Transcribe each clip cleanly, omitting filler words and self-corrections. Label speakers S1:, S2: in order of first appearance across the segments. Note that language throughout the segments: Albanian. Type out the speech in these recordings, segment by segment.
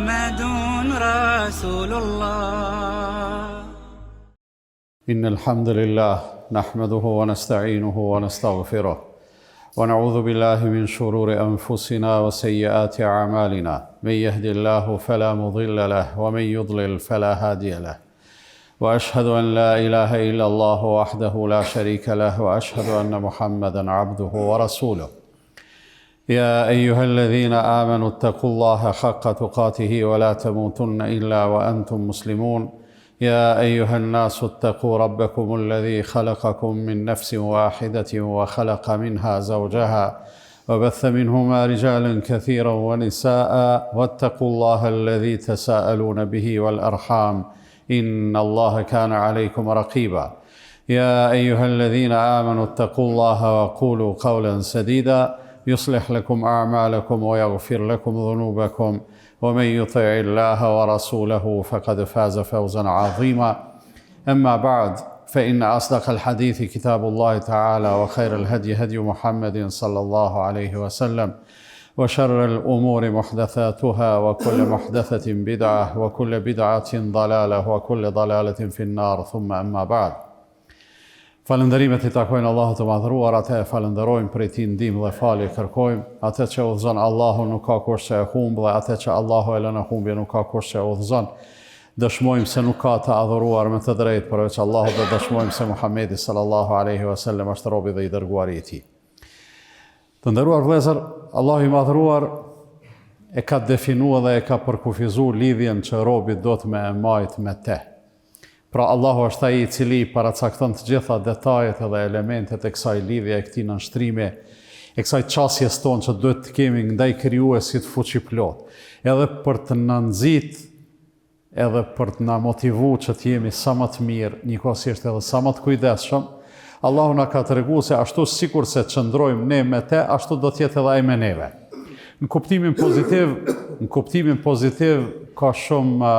S1: محمد رسول الله
S2: إن الحمد لله نحمده ونستعينه ونستغفره ونعوذ بالله من شرور أنفسنا وسيئات أعمالنا من يهد الله فلا مضل له ومن يضلل فلا هادي له وأشهد أن لا إله إلا الله وحده لا شريك له وأشهد أن محمدا عبده ورسوله يا أيها الذين آمنوا اتقوا الله حق تقاته ولا تموتن إلا وأنتم مسلمون يا أيها الناس اتقوا ربكم الذي خلقكم من نفس واحدة وخلق منها زوجها وبث منهما رجالا كثيرا ونساء واتقوا الله الذي تساءلون به والأرحام إن الله كان عليكم رقيبا يا أيها الذين آمنوا اتقوا الله وقولوا قولا سديدا يصلح لكم أعمالكم ويغفر لكم ذنوبكم ومن يطع الله ورسوله فقد فاز فوزا عظيما أما بعد فإن أصدق الحديث كتاب الله تعالى وخير الهدي هدي محمد صلى الله عليه وسلم وشر الأمور محدثاتها وكل محدثة بدعة وكل بدعة ضلالة وكل ضلالة في النار ثم أما بعد Falënderimet i takojnë Allahut të Madhëruar, atë e falënderojmë, prej tij ndihmë dhe falje kërkojmë, atë që udhëzon Allahu nuk ka kush që e humb dhe atë që Allahu e lë në humbje nuk ka kush që e udhëzon. Dëshmojmë se nuk ka të adhuruar me të drejtë përveç Allahut dhe dëshmojmë se Muhamedi sallallahu alaihi wasallam është robi dhe i dërguari i tij. Të nderuar vëllezër, Allahu i Madhëruar e ka definu dhe e ka përkufizu lidhjen që robi duhet me e majt me te. Pra Allahu është ai i cili i paracakton të gjitha detajet edhe elementet e kësaj lidhje, e këtij nënshtrimi, e kësaj qasjes tonë që duhet të kemi ndaj krijuesit fuqiplotë, edhe për të na nxit edhe për të na motivu që të jemi sa më të mirë, njëkohësisht edhe sa më të kujdesshëm, Allahu na ka tregu se ashtu sikurse qëndrojmë ne me te, ashtu do të jetë edhe ai me neve. Në kuptimin pozitiv, në kuptimin pozitiv ka shumë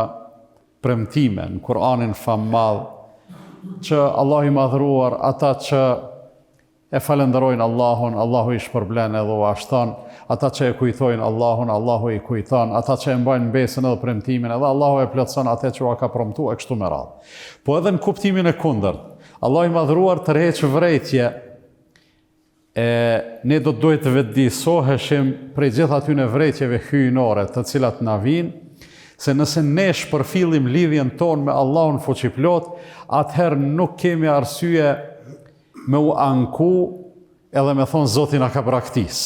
S2: premtime në Kur'anin famëmadh që Allahu i madhëruar ata që e falënderojnë Allahun, Allahu i shpërblen edhe ua shton, ata që e kujtojnë Allahun, Allahu i kujton, ata që e mbajnë besën edhe premtimin, edhe Allahu e plotëson atë që ua ka premtu e kështu me radhë. Po edhe në kuptimin e kundërt, Allahu i madhëruar tërheq vërejtje E ne do të duhej të vetëdijesoheshim prej gjithë atyne vërejtjeve hyjnore të cilat na vijnë, se nëse ne shpërfillim lidhjen tonë me Allahun fuqiplotë, atëherë nuk kemi arsye me u anku edhe me thonë Zoti na ka braktis.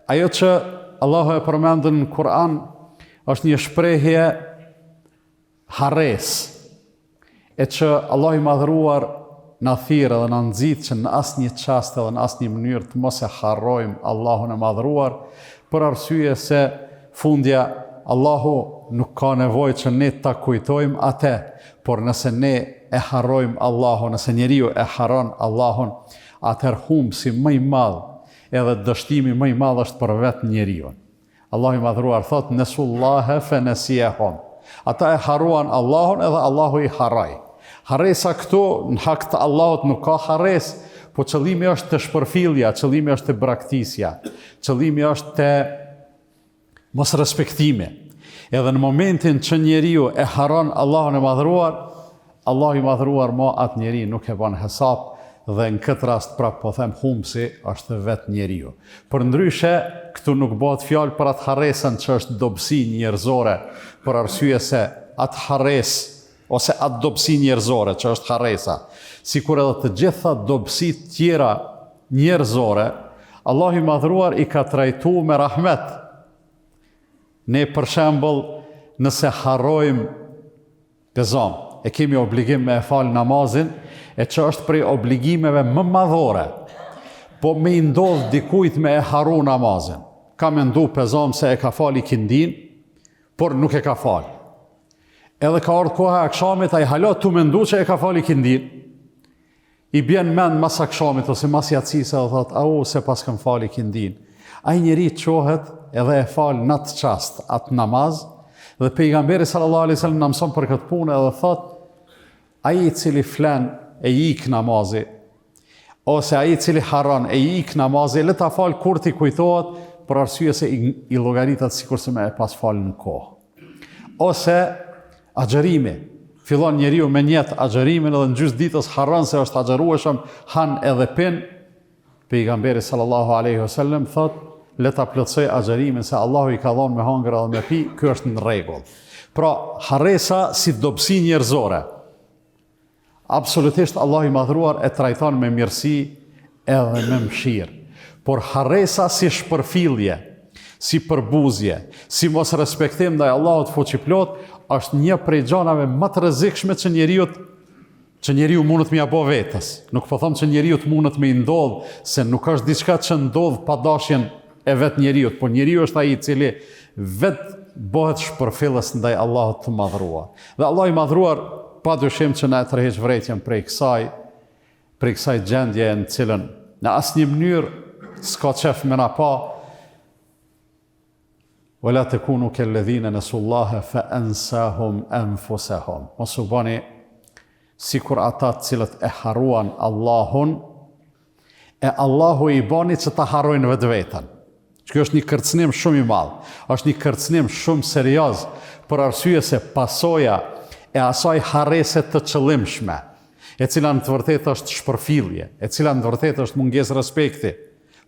S2: Ajo që Allahu e përmend në Kur'an është një shprehje harresë, e që Allahu i Madhëruar na thirr edhe na nxit që në asnjë çast edhe në asnjë mënyrë të mos e harrojmë Allahun e Madhëruar, për arsye se fundja Allahu nuk ka nevojë që ne ta kujtojmë atë, por nëse ne e harrojmë Allahun, nëse njeriu e harron Allahun, atëherë humbësi më i madh edhe dështimi më i madh është për vetë njeriun. Allahu i Madhëruar thotë, Nesullahe fe nesijehum. Ata e harruan Allahun edhe Allahu i harroi. Harresa këtu në hak të Allahut nuk ka harresë, po qëllimi është te shpërfillja, qëllimi është te braktisja, qëllimi është te mosrespektimi. Edhe në momentin që njeriu e harron Allahun e Madhëruar, Allahu i Madhëruar mo atë njeri nuk e bën hesap dhe në këtë rast prapë po them humbësi është vetë njeriu. Përndryshe, këtu nuk bëhet fjalë për atë harresën që është dobësi njerëzore, për arsye se atë harresë ose atë dobësi njerëzore që është harresa, sikur edhe të gjitha dobësitë tjera njerëzore, Allahu i Madhëruar i ka trajtu me rahmet. Ne për shembull, nëse harrojmë Të zamë, e kemi obligim me e falë namazin, e që është prej obligimeve më madhore, po me i ndodhë dikujt me e harru namazin. Ka mendu pe zamë se e ka falë ikindinë, por nuk e ka falë. Edhe ka ardhë koha e akshamit, ai hala tu mendu që e ka falë ikindinë, I bjen mend mas akshamit ose mas jacisë edhe thotë, au s'e paskam falë ikindinë. Ai njeri çohet edhe e fal në atë çast atë namaz dhe pejgamberi sallallahu alaihi wasallam na mëson për këtë punë edhe thotë, ai i cili flen e i ik namazi ose ai i cili harron e i ik namazi, le ta fal kur t'i kujtohet, për arsye se i, i llogaritet sikurse me e pas falë në kohë. Ose agjërimi, fillon njeriu me nijet agjërimin edhe në gjysë ditës harron se është agjërueshëm, han edhe pin, Pejgamberi sallallahu alejhi ve sellem thotë, le ta plotësojë agjërimin se Allahu i ka dhonë me hangër edhe me pi, ky është në rregull. Pra, harresa si dobësi njerëzore, absolutisht Allahu i madhruar e trajton me mirësi edhe me mëshirë. Por harresa si shpërfillje, si përbuzje, si mosrespektim ndaj Allahut fuqiplotë, është një prej gjanave më të rrezikshme që njeriut që njeriu mundet me ia bo vetes. Nuk po them që njeriut mundet me i ndodh, se nuk është diçka që ndodh pa dashjen e vetë njeriut, por njeriu është ai i cili vetë bëhet shpërfillës ndaj Allahut të madhruar. Dhe Allahu i madhruar pa dyshim që na e tërheq vërejtjen prej kësaj, prej kësaj gjendje në cilën në asnjë mënyrë s'ka qef me na pa, Wala tekunu kelledhine nesullahe fe ensahum enfusehum. Mos u bani sikur ata të cilët e harruan Allahun, e Allahu i bani që ta harrojnë vetveten. Që kjo është një kërcënim shumë i madh, është një kërcënim shumë serioz, për arsye se pasoja e asaj harrese të qëllimshme, e cila në të vërtetë është shpërfillje, e cila në të vërtetë është mungesë respekti,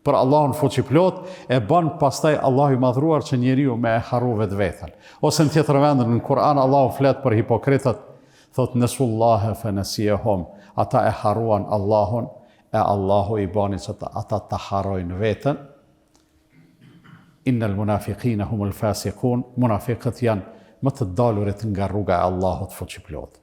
S2: Për Allahun fuqiplotë, e bën pastaj Allahu i madhruar që njeriu me e harru vetveten. Ose në tjetër vend në Kur'an Allahu flet për hipokritët, thotë nesullahe fe nesijehum, ata e harruan Allahun, e Allahu i bani që ta, ata ta harrojnë veten. Innel munafiqine humul fasikun, munafikët janë më të dalurit nga rruga e Allahut fuqiplotë.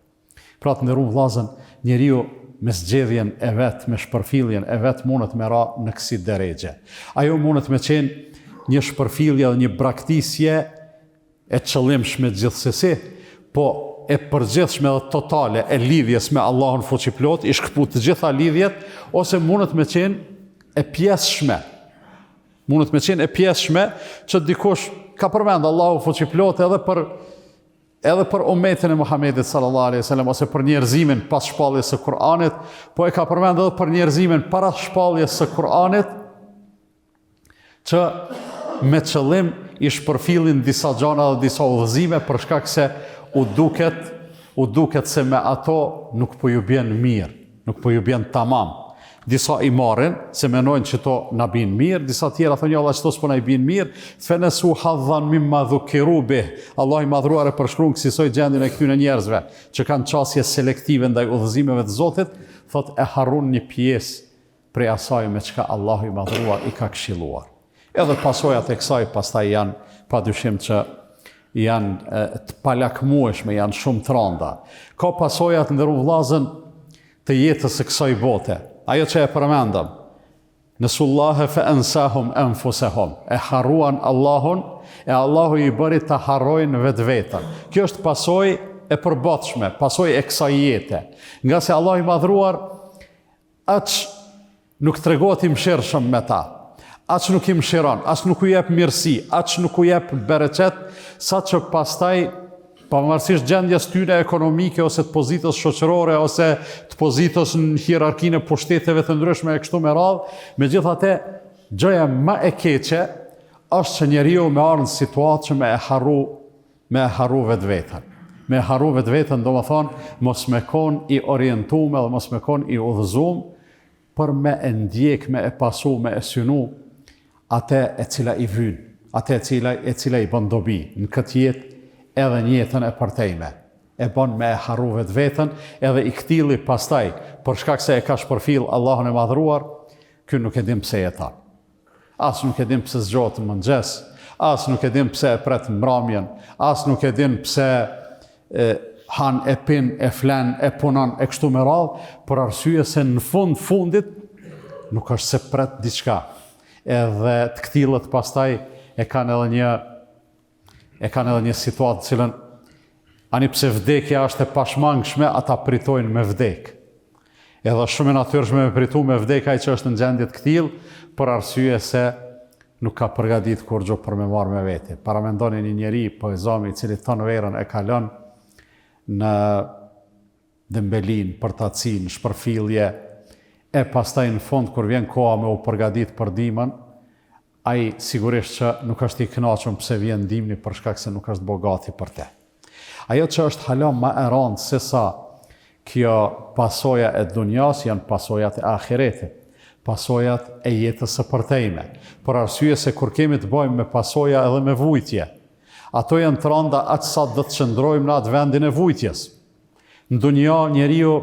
S2: Pra të nderuar vllazën, njeriu me zgjedhjen e vet, me shpërfilljen e vet mundet me ra në kësi derexhe. Ajo mundet me qenë një shpërfillje dhe një braktisje e qëllimshme gjithsesi, po e përgjithshme dhe totale e lidhjes me Allahun fuqiplotë, i shkëput të gjitha lidhjet, ose mundet me qenë e pjesshme. Mundet me qenë e pjesshme që dikush ka përmend Allahu fuqiplotë edhe për edhe për umetin e Muhamedit sallallahu alaihi wasallam ose për njerëzimin pas shpalljes së Kur'anit, po e ka përmend edhe për njerëzimin para shpalljes së Kur'anit që me qëllim i shpërfillin disa gjana dhe disa udhëzime për shkak se u duket u duket se me ato nuk po ju bjen mirë. Nuk po ju bjen tamam. Disa i marrin, se menojnë që to na bin mirë, disa tjera thonë jo Allah qëto s'po na i bin mirë, fenesu hadhan mimma dhukiru bih. Allahu i madhruar e përshkruan kësisoj gjendjen e këtyre njerëzve që kanë qasje selektive ndaj udhëzimeve të Zotit, thotë e harrun një pjesë prej asaj me çka Allahu i madhruar i ka këshilluar. Edhe pasojat e kësaj pastaj janë pa dyshim që janë të palakmueshme, janë shumë të randa. Ka pasoja të nderuar vllazën të jetës së kësaj bote. Ajo që e përmendëm, Nesullahe fe ensahum enfusehum, e harruan Allahun, e Allahu i bëri ta harrojnë vetveten. Kjo është pasojë e përbotshme, pasojë e kësaj jete. Ngase Allahu i madhruar, Aq nuk tregohet i mëshirshëm me ta, aq nuk i mëshiron, aq nuk u jep mirësi, aq nuk u jep bereqet, saqë pastaj pavarësisht gjendjes tyre ekonomike ose të pozitës shoqërore ose të pozitës në hierarkinë e pushteteve të ndryshme e kështu me radhë, megjithatë gjëja më e keqe është që njeriu me ardhë në situatë që me e harru Me e harru vetveten. Me e harru vetveten, domethonë, mos me kon i orientum edhe mos me kon i udhëzum, për me e ndjek, me e pasu, me e synu, ate e cila i vyn, ate e cila, e cila i bën dobi në këtë jetë edhe në jetën e përtejme. E bën me e harru vetveten, edhe i këtilli pastaj, për shkak se e ka shpërfill Allahun e madhruar, ky nuk e din pse jeton. As nuk e din pse zgjohet në mëngjes, as nuk e din pse e pret mramjen, as nuk e din pse e, han e pin e flen e punon e kështu me radhë, për arsye se në fund fundit nuk është se pret diçka. Edhe të këtillët pastaj e kanë edhe një e kanë edhe një situatë të cilën ani pse vdekja është e pashmangshme, ata pritojnë me vdek. Edhe shumë e natyrshme me pritu me vdek ai që është në gjendje të këtillë, për arsye se nuk ka përgatit kurgjo për me marrë me vete. Paramendoni një njeri, po e zami, i cili tonë verën e kalon në dembelinë, përtacinë, shpërfillje, e pastaj në fund kur vjen koha me u përgatit për dimën, Ai sigurisht që nuk është i kënaqur pse vjen dimni për shkak se nuk është bo gati për te. Ajo që është hala ma e randë sesa kjo pasoja e dunjas janë pasojat e ahiretit, pasojat e jetës së përtejme. Për arsye se kur kemi të bëjmë me pasoja edhe me vujtje, ato janë të randa aq sa do të qëndrojmë në atë vendin e vujtjes. Në dunja njeriu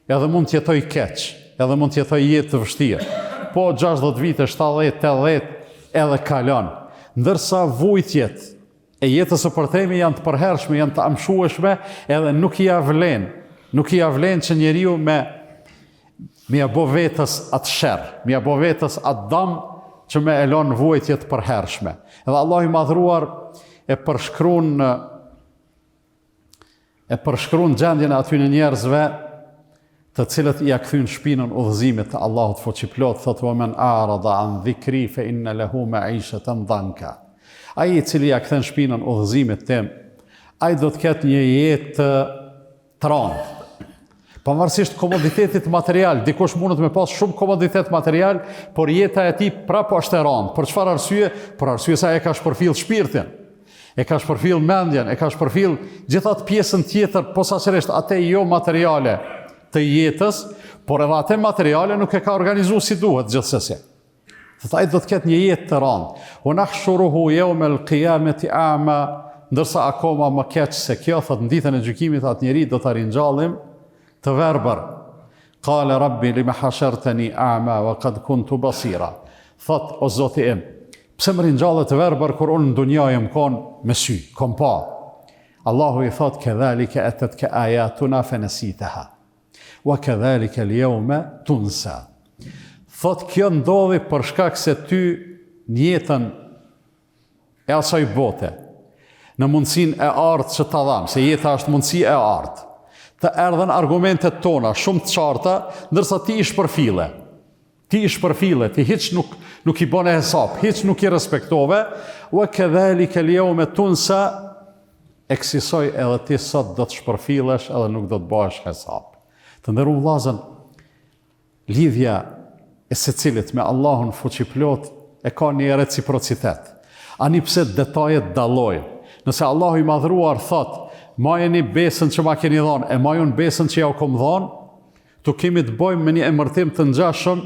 S2: edhe mund të jetojë keq, edhe mund të jetojë jetë të vështirë. Po 60 vite, 70, 80 edhe kalon. Ndërsa vujtjet e jetës së përtejme janë të përhershme, janë të amshueshme, edhe nuk ia vlen. Nuk ia vlen që njeriu me me ia bo vetes atë sherr, me ia bo vetes atë dam që me e lon vuajtje të përhershme. Edhe Allahu i madhruar e përshkruan e përshkruan gjendjen e atyre njerëzve të cilët ia kthyn shpinën udhëzimit të Allahut fuqiplotë, thotë wa men a'rada an dhikri fa inna lahu ma'ishatan danka. Ai i cili ia kthen shpinën udhëzimit tim, ai do të ketë një jetë të randë. Pavarësisht komoditetit material, dikush mundet me pas shumë komoditet material, por jeta e tij prapë është e randë. Për çfarë arsye? Për arsye se ai e ka shpërfill shpirtin, e ka shpërfill mendjen, e ka shpërfill gjithë atë pjesën tjetër, posaçërisht atë jo materiale të jetës, por edhe atë materiale nuk e ka organizu si duhet gjithsesi. Thotë ai do të ketë një jetë të randë. Wa nahshuruhu yawm al-qiyamati a'ma, ndërsa akoma më keq se kjo, thotë në ditën e gjykimit atë njeri do ta ringjallim të verbër. Qala rabbi lima hashartani a'ma wa qad kuntu basira. Thotë o Zoti im, pse më ringjalle të verbër kur unë në dunja jam kon me sy, kom pa. Allahu i thotë kedhalika atatka ayatuna fanesitaha. Wa kedhalike el-jeume tunsa. Thot kjo ndodhi për shkak se ty në jetën e asaj bote, në mundësinë e artë që ta dhamë, se jeta është mundësi e artë, të erdhën argumentet tona shumë të qarta, ndërsa ti i shpërfille. Ti i shpërfille, ti hiç nuk, nuk i bone hesap, hiç nuk i respektove, wa kedhalike el-jeume tunsa, e kësisoj edhe ti sot do të shpërfillesh edhe nuk do të bëhesh hesap. Të nderuar vllazën, lidhja e secilit me Allahun fuqiplotë e ka një reciprocitet. Ani pse detajet dallojnë. Nëse Allahu i madhruar thotë, majeni besën që ma keni dhonë, e maj unë besën që jau kom dhonë, Ktu kemi të bëjmë me një emërtim të ngjashëm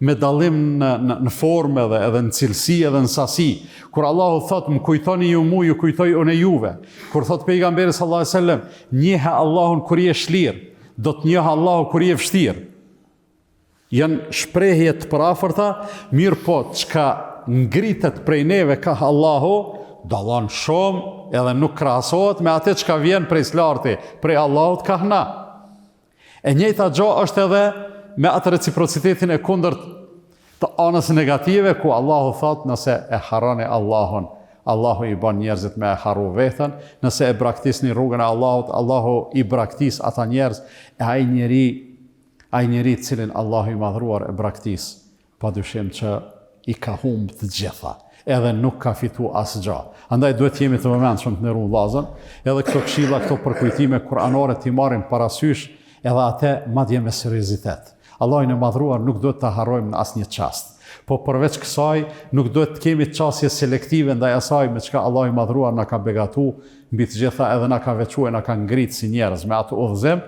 S2: me dallim në, në, në formë edhe, edhe në cilësi edhe në sasi. Kur Allahu thotë, më kujtoni ju mu, ju kujtoj unë juve. Kur thotë pejgamberi sallallahu alajhi wasallam, njihe Allahun kur je shlirë, do të njohë Allahu kur je vështirë. Janë shprehje të përafërta, mirëpo çka ngritet prej neve kah Allahu, dallon shumë edhe nuk krahasohet me atë çka vjen prej s'larti, prej Allahut kah na. E njëjta gjë është edhe me atë reciprocitetin e kundërt të anës negative ku Allahu thotë nëse e harroni Allahun, Allahu i bën njerëzit me e harru veten, nëse e braktisni rrugën e Allahut, Allahu i braktis ata njerëz, e ai njeri, ai njeri të cilin Allahu i madhruar e braktis, Pa dyshim që i ka humb të gjitha, edhe nuk ka fitu asgjë. Andaj duhet të jemi të vëmendshëm të nderuar vëllazën, edhe këto këshilla, këto përkujtime kuranore t'i marrim parasysh edhe atë madje me seriozitet. Allahun e madhruar nuk duhet ta harrojmë në asnjë çast. Po përveç kësaj, nuk duhet të kemi qasje selektive ndaj asaj me çka Allahu i madhruar na ka begatu, mbi të gjitha edhe na ka veçu e na ka ngrit si njerëz me atë udhëzim,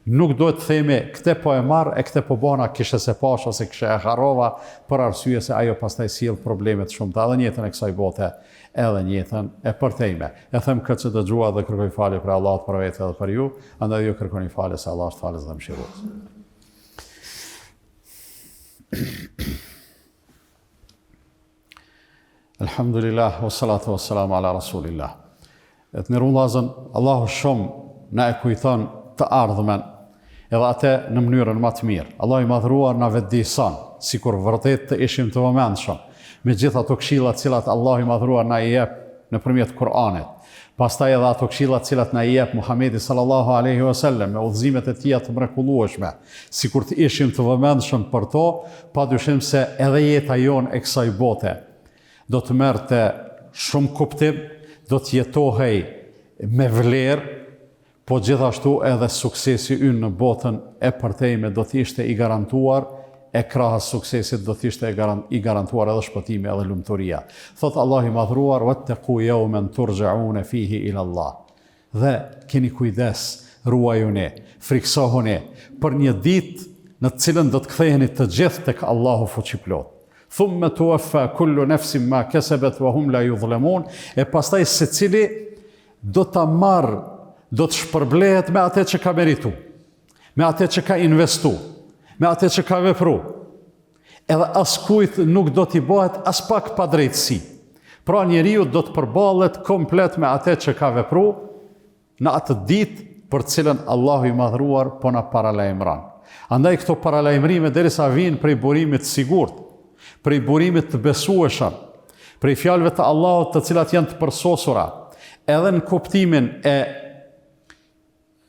S2: Nuk duhet të themi, këtë po e marr e këtë po bona kishe s'e pashë ose kishe e harrova, për arsye se ajo pastaj sjell probleme të shumta edhe në jetën e kësaj bote, edhe në jetën e përtejme. E them këtë që dëgjua dhe kërkoj falje prej Allahut për vete edhe për ju, andaj ju kërkoni falje se Allah është falës dhe mëshirues. Elhamdulillah, wa salatu wa salamu ala rasulillah. E të nderuar vllazën, Allahu shumë na e kujton të ardhmen, edhe atë në mënyrën ma të mirë. Allahu i madhruar na vetëdijëson, sikur vërtet të ishim të vëmendshëm, me gjithë ato këshilla të cilat Allahu i madhruar na i jep nëpërmjet Kur'anit. Pastaj edhe ato këshilla të cilat na i jep Muhamedi sallallahu alaihi wasallam me udhëzimet e tija të mrekullueshme, sikur të ishim të vëmendshëm për to, padyshim se edhe jeta jonë e kësaj bote do të merrte shumë kuptim, do të jetohej me vlerë, po gjithashtu edhe suksesi ynë në botën e përtejme do të ishte i garantuar. E krahas suksesit do të ishte i garantuar edhe shpëtimi edhe lumturia. Thotë Allahu i Madhëruar, "Wattaqu yawman turja'un fihi ila Allah." Dhe keni kujdes, ruajuni, frikësohuni për një ditë në të cilën do të ktheheni të gjithë tek Allahu Fuqiplotë. Thumma tuwaffa kullu nafsin ma kasabat wa hum la yudhlamun, e pastaj secili do ta marrë, do të shpërblehet me atë që ka meritu. Me atë që ka investu, me atë që ka vepru. Edhe askujt nuk do t'i bëhet aspak padrejtësi. Pra njeriu do të përballet komplet me atë që ka vepru në atë ditë për të cilën Allahu i Madhëruar po na paralajmëron. Andaj këto paralajmërime derisa vijnë prej burimit të sigurt, prej burimit të besueshëm, prej fjalëve të Allahut të cilat janë të përsosura, edhe në kuptimin e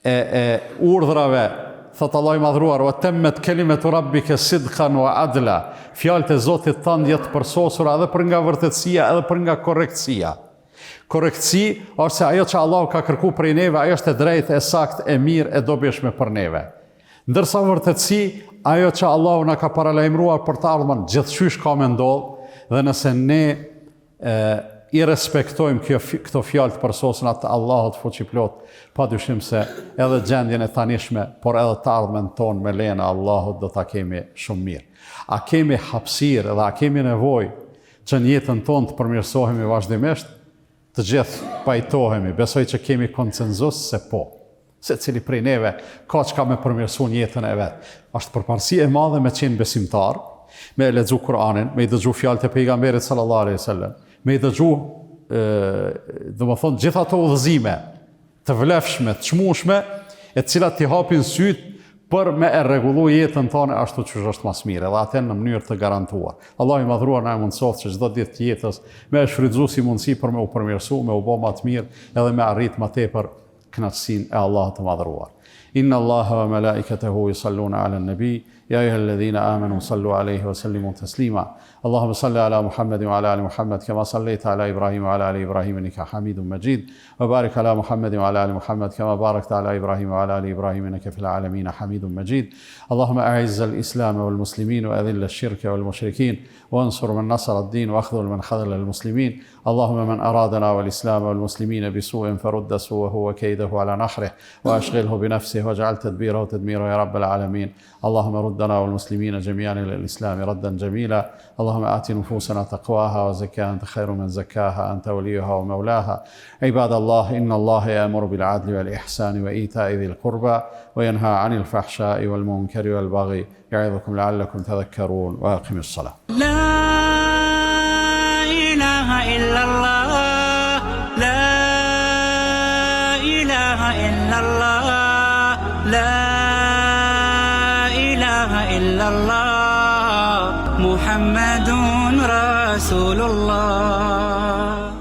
S2: e e urdhrave, thotë Allahu i Madhëruar, "Wa tammat kalimatu rabbika sidqan wa adla." Fjalët e Zotit tënd janë të përsosura edhe për nga vërtetësia, edhe për nga korrektësia. Korrektësi është se ajo që Allahu ka kërku prej neve, ajo është e drejtë, e saktë, e mirë, e dobishme për neve. Ndërsa vërtetësi, ajo që Allahu na ka paralajmëruar për të ardhmen, gjithqysh ka me ndodh, dhe nëse ne e, i respektojmë kjo, këto fjalë të përsosuna të Allahut fuqiplotë, pa dyshim se edhe gjendjen e tanishme, por edhe të ardhmen tonë me lejen e Allahut do ta kemi shumë mirë. A kemi hapësirë dhe a kemi nevojë që në jetën tonë të përmirësohemi vazhdimisht? Të gjithë pajtohemi, besoj që kemi konsenzus se po. Secili prej neve ka çka me përmirësu në jetën e vet. Është përparësi e madhe me qenë besimtar, me e lexu Kur'anin, me i dëgju fjalët e pejgamberit sallallahu alaihi wasallam, me i dëgju ë domethënë gjithë ato udhëzime të vlefshme, të çmueshme, e të cilat t'i hapin sytë për me e rregullu jetën tonë ashtu qysh është ma s'miri, edhe atë në mënyrë të garantuar. Allahu i madhëruar na e mundësoftë që çdo ditë të jetës me e shfrytëzu si mundësi për me u përmirësu, me u bo ma të mirë, edhe me arrit ma tepër kënaqësinë e Allahut të Madhëruar. Inna Allaha wa malaikatahu yusalluna 'alan nabi, ya ayyuhalladhina amanu sallu 'alayhi wa sallimu taslima. Allahumma salli 'ala Muhammedin wa 'ala ali Muhammed kama sallaita 'ala Ibrahim wa 'ala ali Ibrahim innaka Hamidum Majid. Wa barik 'ala Muhammedin wa 'ala ali Muhammed kama barakta 'ala Ibrahim wa 'ala ali Ibrahim innaka fil 'alamin Hamidum Majid. Allahumma a'izz al-islam wal muslimin wa adhill ash-shirka wal mushrikin wansur man nasara ad-din wa akhdhul man khadhala al-muslimin. اللهم من أرادنا والإسلام والمسلمين بسوء فرد سوءه وكيده على نحره وأشغله بنفسه واجعل تدبيره تدميره يا رب العالمين اللهم ردنا والمسلمين جميعا إلى الإسلام ردا جميلا اللهم آت نفوسنا تقواها وزكاها أنت خير من زكاها أنت وليها ومولاها عباد الله إن الله يأمر بالعدل والإحسان وإيتاء ذي القربى وينهى عن الفحشاء والمنكر والبغي يعظكم لعلكم تذكرون وأقم الصلاة
S1: لا إله إلا الله لا إله إلا الله لا إله إلا الله محمد رسول الله.